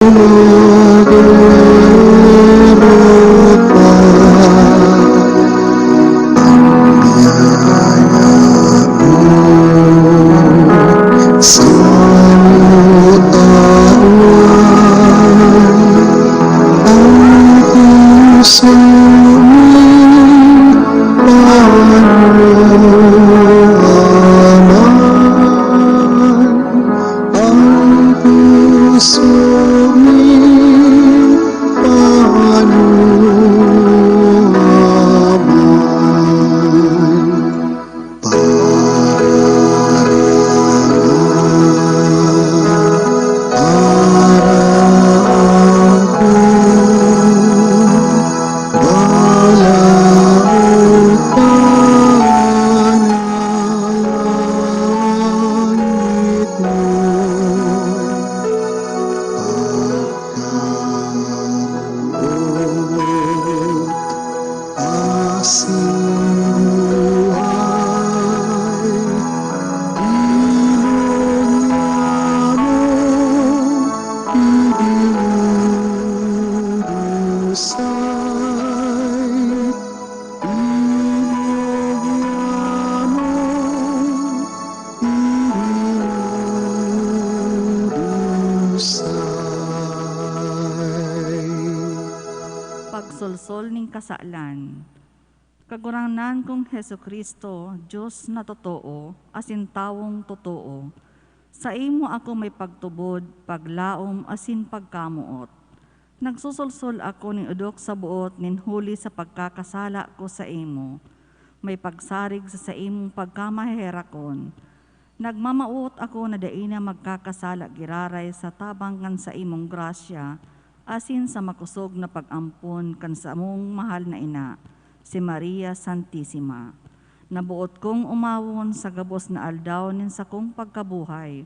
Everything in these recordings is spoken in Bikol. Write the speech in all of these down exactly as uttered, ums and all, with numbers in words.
Ang puso mi panuaman. Pagsolsol nin kasalan. Kagurangnan kong Jesu-Cristo, Dios na totoo, asin tawong totoo, saimo ako may pagtubod, paglaom, asin pagkamoot. Nagsosolsol ako nin odok sa boot nin huli sa pagkakasala ko saimo, may pagsarig sa saimong pagkamaheherakon. Nagmamawot ako na dai na magkakasala giraray sa tabang kan saimong grasya asin sa makosog na pag-ampon kan samong mahal na ina, si Maria Santisima. Naboot kong omawon sa gabos na aldaw nin sakong pagkabuhay,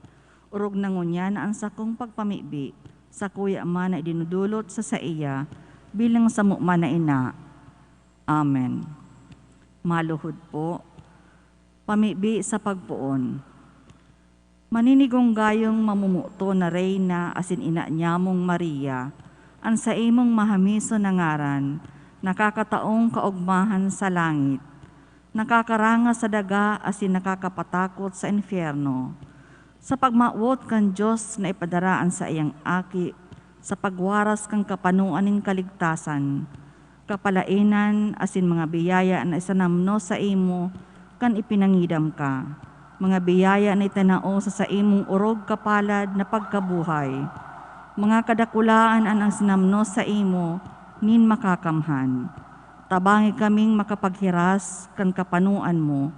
orog na ngunyan na an sakong pagpamibi sakuya man na idinudulot sa saiya bilang samo man na ina. Amen. Maluhod po. Pamibi sa pagpoon. Maninigonggayong mamomoton na Reyna asin ina nyamong Maria, an saimong mahamison na ngaran nakakataong kaogmahan sa langit, nakakaranga sa daga asin nakakapatakot sa infyerno. Sa pagmawot kan Dios na ipadara an saiyang Aki sa pagwaras kan kapanoan nin kaligtasan, kapalaenan asin mga biyaya na isinamnos saimo kan ipinangidam ka, mga biyaya na itinao sa saimong orog kapalad na pagkabuhay, mga kadakulaan an isinamnos saimo nin Makakamhan. Tabangi kaming makapaghiras kan kapanoan mo,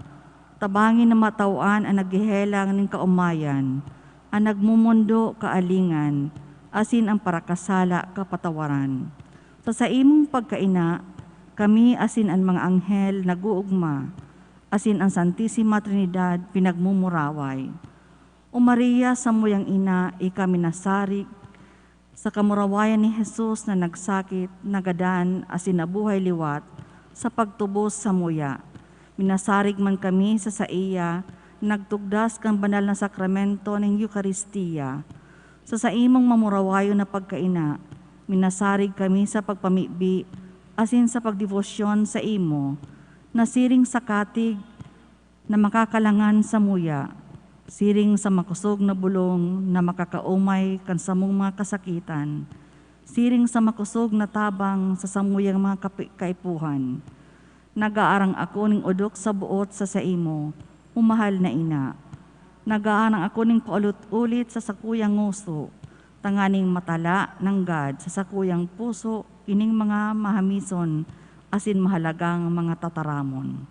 tabangi na mataw-an an naghehelang nin kaomayan, an nagmomondo kaalingan, asin an parakasala kapatawaran. Sa saimong pagkaina, kami asin an mga anghel nag-oogma, asin an Santisima Trinidad pinagmumuraway. O Maria, samuyang ina, ika minasarig sa kamurawayan ni Jesus na nagsakit, nagadan, asin nabuhay liwat sa pagtubos samuya. Minasarig man kami sa saiya, nagtugdas kan banal na sakramento nin Eukaristia. Sa saimong mamurawayon na pagkaina, minasarig kami sa pagpamibi asin sa pagdebosyon saimo, na siring sa katig na makakalangan samuya, siring sa makosog na bolong na makakaomay kan samong mga kasakitan, siring sa makosog na tabang sa samuyang mga kapi-, kaipuhan. Nagaarang ako nin odok sa boot sa saimo, o mahal na ina. Nagaarang ako nin paulit-ulit sa sakuyang ngoso, tanganing matala nanggad sa sakuyang puso ining mga mahamison asin mahalagang mga tataramon.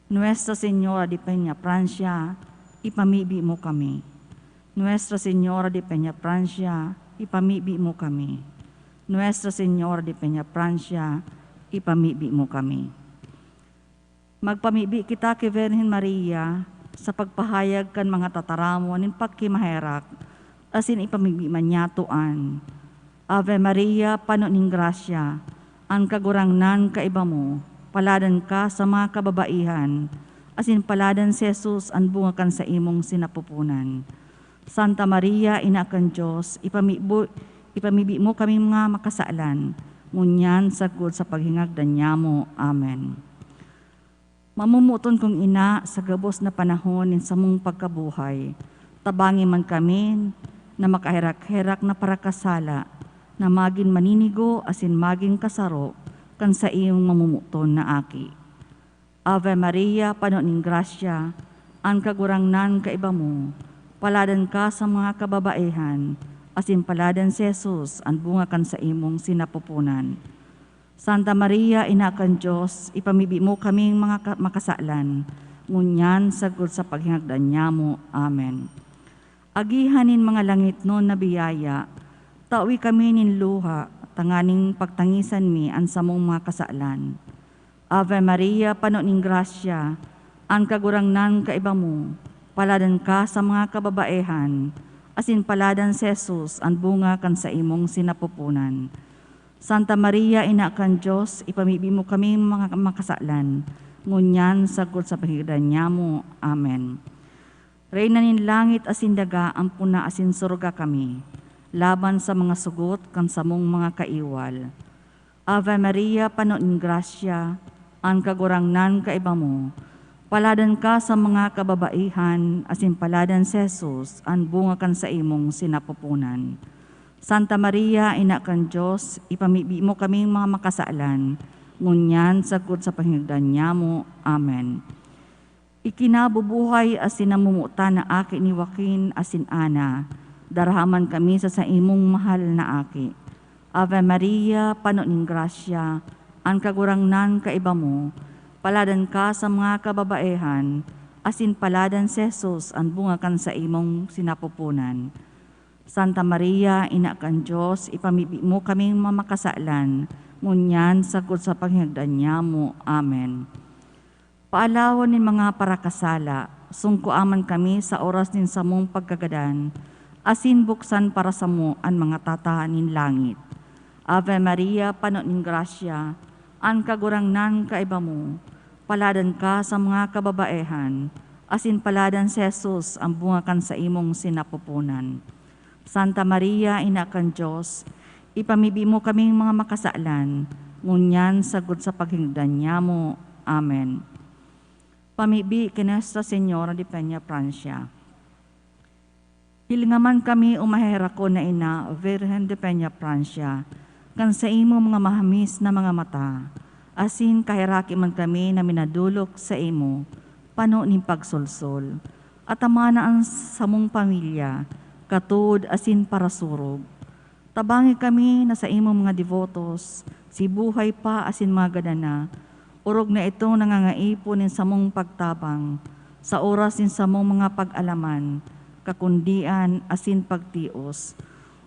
Nuestra Señora de Peñafrancia, ipamibi mo kami. Nuestra Señora de Peñafrancia, ipamibi mo kami. Nuestra Señora de Peñafrancia, ipamibi mo kami. Magpamibi kita ki Birhen Maria sa pagpahayag kan mga tataramon nin pagkimaherak, asin ipamibi man niyato an Ave Maria, pano nin grasya, an Kagurangnan kaiba mo, paladan ka sa mga kababaihan, asin paladan si Jesus an bunga kan saimong sinapoponan. Santa Maria, Ina kan Dios, ipamibo-, Ipamibi mo kaming mga makasalan, ngunyan sagkod sa paghingagdan nyamo. Amen. Mamomoton kong ina, sa gabos na panahon nin samong pagkabuhay, tabangi man kami na makaherak-herak na parakasala, na magin maninigo asin magin kasaro kan saiyong mamomoton na aki. Ave Maria, pano nin grasya, an Kagurangnan kaiba mo. Paladan ka sa mga kababaihan, asin paladan si Jesus, an bunga kan saimong sinapoponan. Santa Maria, Ina kan Dios, ipamibi mo kaming mga ka-, makasalan, ngunyan sagkod sa paghingagdan nyamo. Amen. Agihan nin mga langitnon na biyaya, tawi kami nin luha, tanganing pagtangisan mi an samong mga kasalan. Ave Maria, pano nin grasya, an Kagurangnan kaiba mo. Paladan ka sa mga kababaihan, asin paladan si Jesus, an bunga kan saimong sinapoponan. Santa Maria, Ina kan Dios, ipamibi mo kami mga makasalan, ngunyan sagkod sa paghingagdan nyamo. Amen. Reyna nin langit asin daga, ampon na asin suruga kami, laban sa mga sugot kan samong mga kaiwal. Ave Maria, pano nin grasya, an Kagurangnan kaiba mo. Paladan ka sa mga kababaihan, asin paladan si Jesus, an bunga kan saimong sinapoponan. Santa Maria, Ina kan Dios, ipamibi mo kaming mga makasalan, ngunyan sagkod sa paghingagdan nyamo. Amen. Ikinabubuhay asin namomotan na aki ni Joaquin asin Ana, daraha man kami sa saimong mahal na aki. Ave Maria, pano nin grasya, an Kagurangnan kaiba mo. Paladan ka sa mga kababaihan, asin paladan si Jesus, an bunga kan saimong sinapoponan. Santa Maria, Ina kan Dios, ipamibi mo kaming mga makasalan, ngunyan sagkod sa paghingagdan nyamo. Amen. Paalawon nin mga parakasala, sungkoa man kami sa oras nin samong pagkagadan, asin buksan para samo an mga tatahan nin langit. Ave Maria, pano nin grasya, an Kagurangnan kaiba mo. Paladan ka sa mga kababaihan, asin paladan si Jesus, an bunga kan saimong sinapoponan. Santa Maria, Ina kan Dios, ipamibi mo kaming mga makasalan, ngunyan sagkod sa paghingagdan nyamo. Amen. Pamibi ki Nuestra Señora de Peña Francia. Hilinga man kami, o maheherakon na ina, Virgen de Peña Francia, kan saimo mga mahamis na mga mata, asin kaheraki man kami na minadolok saimo, pano nin pagsolsol. Atamana an samong pamilya, katood asin parasurog. Tabangi kami na saimong mga debotos, si buhay pa asin mga gadan na, orog na itong nangangaipo nin samong pagtabang, sa oras nin samong mga pag-alaman, kakundian, asin pagtios.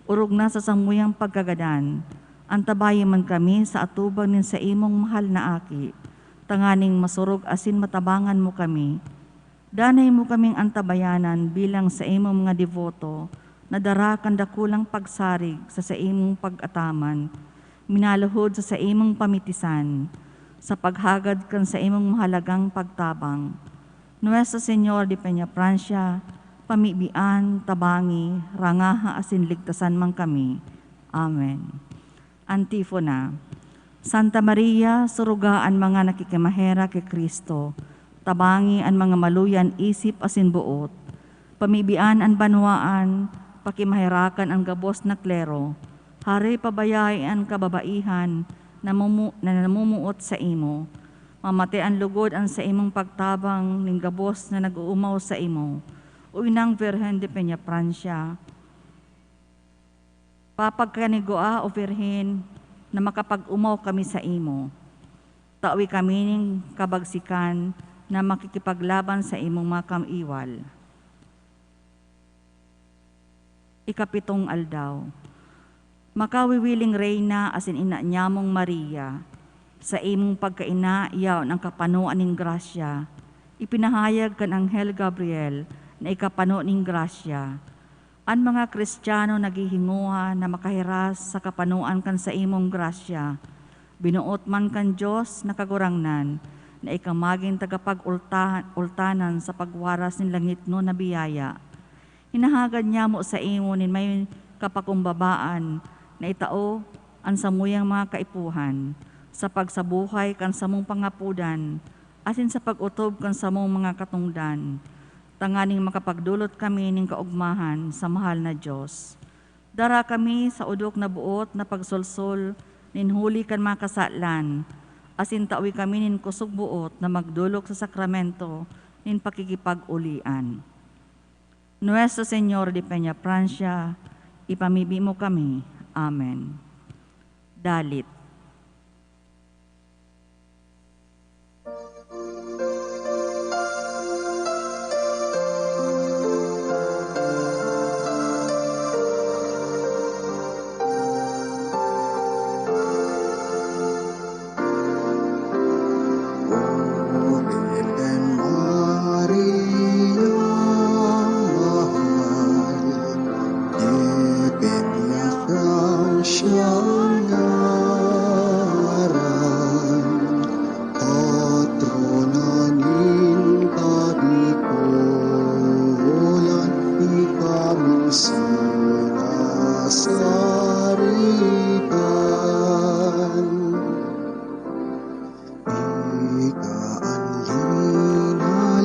Orog na sa samuyang pagkagadan, antabayan man kami sa atubang nin saimong mahal na aki, tanganing masurog asin matabangan mo kami. Danay mo kaming antabayanan bilang saimong mga deboto na dara kan dakulang pagsarig sa saimong pag-ataman, minaluhod sa saimong pamitisan, sa paghagad kan saimong mahalagang pagtabang. Nuestra Señor de Peña Francia, pamibian, tabangi, rangaha asin ligtasan man kami. Amen. Antifona. Santa Maria, suruga an mga nakikimaherak ki Cristo, tabangi an mga maluyan isip asin boot, pamibian an banwaan, pakimaherakan an gabos na klero, hare pabayai an kababaihan na mumu-, na namumuot saimo. Mamate an lugod an saimong pagtabang nin gabos na nag-oomaw saimo, o Inang Virgen de Peña Francia. Papagkanigua, O Birhen, na makapag-omaw kami saimo. Tawi kami nin kabagsikan na makikipaglaban sa imong mga kaiwal. Ikapitong aldaw. Makawiwiling Reyna asin ina nyamong Maria, sa imong pagkaina yaon ang kapanoan nin grasya. Ipinahayag kan anghel Gabriel na ikapano nin grasya. An mga Kristiyano naghihingowa na makahiras sa kapanoan kan saimong grasya. Binoot man kan Dios na Kagurangnan na ika magin tagapag-ulta-, ultanan sa pagwaras nin langitnon na biyaya. Hinahagad nyamo saimo nin may kapakumbabaan na itao an samuyang mga kaipuhan sa pagsabuhay kan samong pangapodan asin sa pag-otob kan samong mga katongdan, tanganing makapagdolot kami nin kaogmahan sa mahal na Dios. Dara kami sa odok na boot na pagsolsol nin huli kan mga kasalan, asin tawi kami nin kosog boot na magdolok sa sakramento nin pakikipag-olian. Nuestro Señor de Peñafrancia, ipamibi mo kami. Amen. Dalit. Virgen Maria, mahal, de Peña Francia ngaran, patrona nin kabikolan, ika mi sinasarigan. Ika an linalahoman,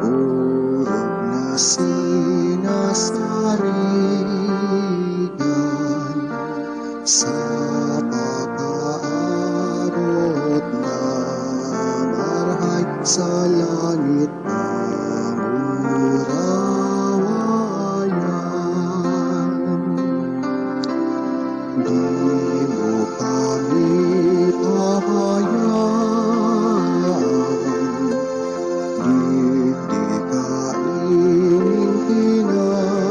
orog na sinasarigan, sa pakaabot na marahay sa langit. Di mo kami pahayaan, digdi ka ining tinakan.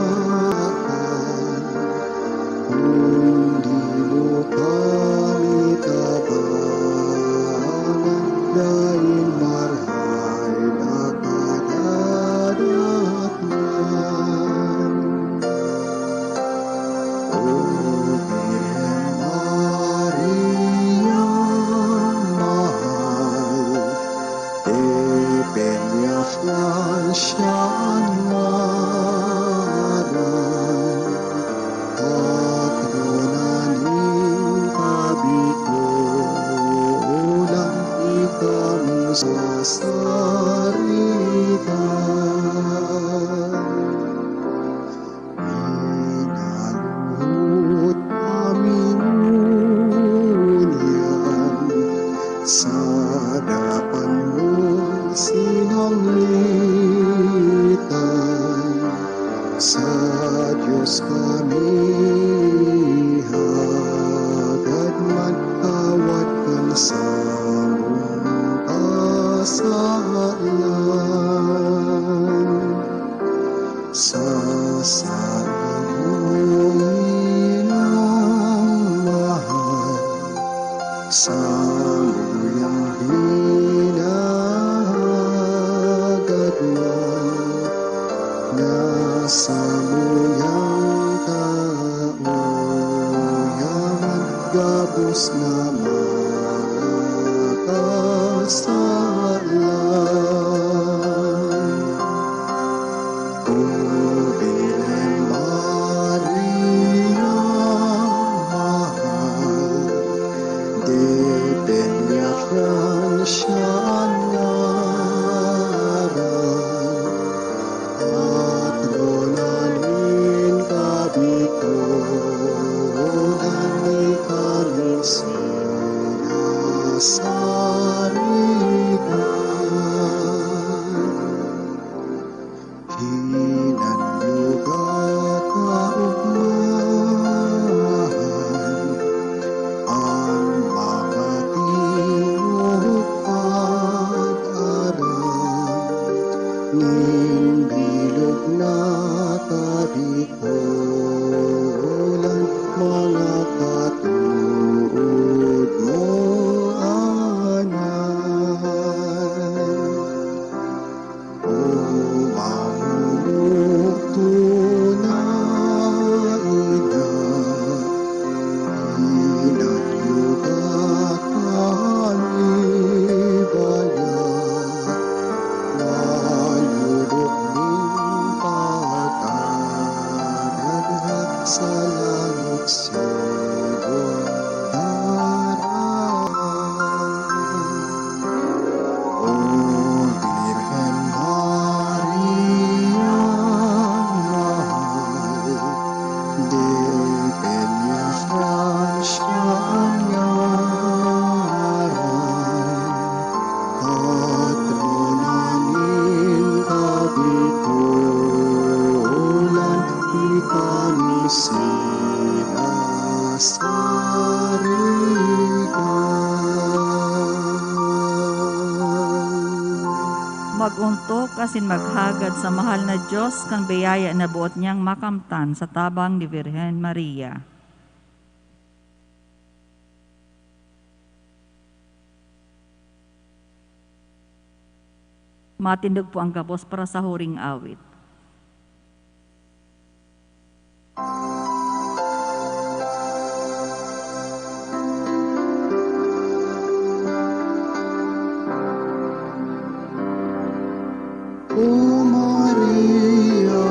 Kung di mo kami tabangan, dai marahay na kadadatnan. O Birhen Maria, mahal, de Peña Francia an ngaran, patrona nin kabikolan, ika mi sinasarigan. Minaluhod kami ngunyan sa dapan mong sinanglitan. Sa Dios kami hagad man, tawad kan samong kasalan. Sa saimo, Inang mahal, samuyang hinahagad man, na samuyang kaoyaman, gabos na mga kasalan. O Birhen Maria, mahal, de Peña Francia an ngaran, patrona nin kabikolan, ika mi sinasarigan. Hinanyuga kaogmahan an mga tingog pag-aram nin bilog na kabikolan, mga katood mo, anay. O mamumuto na ina, pinanyuga kami baya, mayodok nin pagkakan. sa langit si Buwan. O Birhen Maria, mahal, de Peñafrancia an ngaran, patrona nin kabikolan, di kami sinasarigan. Mag-ontok asin maghagad sa mahal na Dios kan biyaya na boot niyang makamtan sa tabang ni Birhen Maria. Matindog po ang gabos para sa huring awit. O Maria,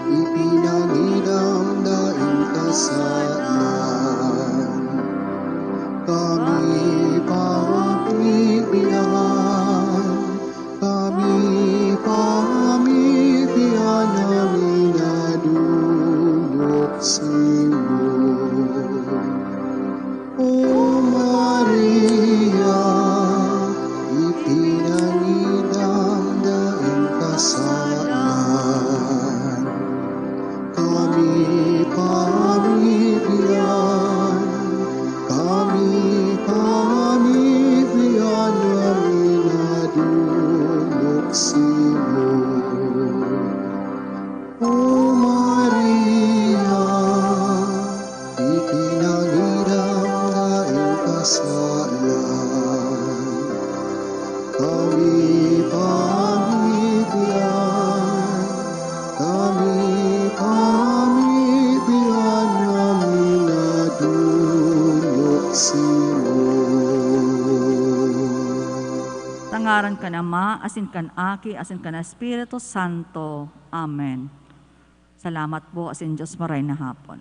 ipinangidam daing kasalan, kami pamibiyan, kami pamibiyan na minadulok simo. O Maria, ipinangidam daing kasalan, kami pamibiyan, kami pamibiyan na minadulok simo. O Maria, ipinangidam daing kasalan, kami pamibiyan, kami pamibiyan na minadulok simo. Sa ngaran kan Ama, asin kan Aki, asin kan Espiritu Santo. Amen. Salamat po, asin Diyos maray na hapon.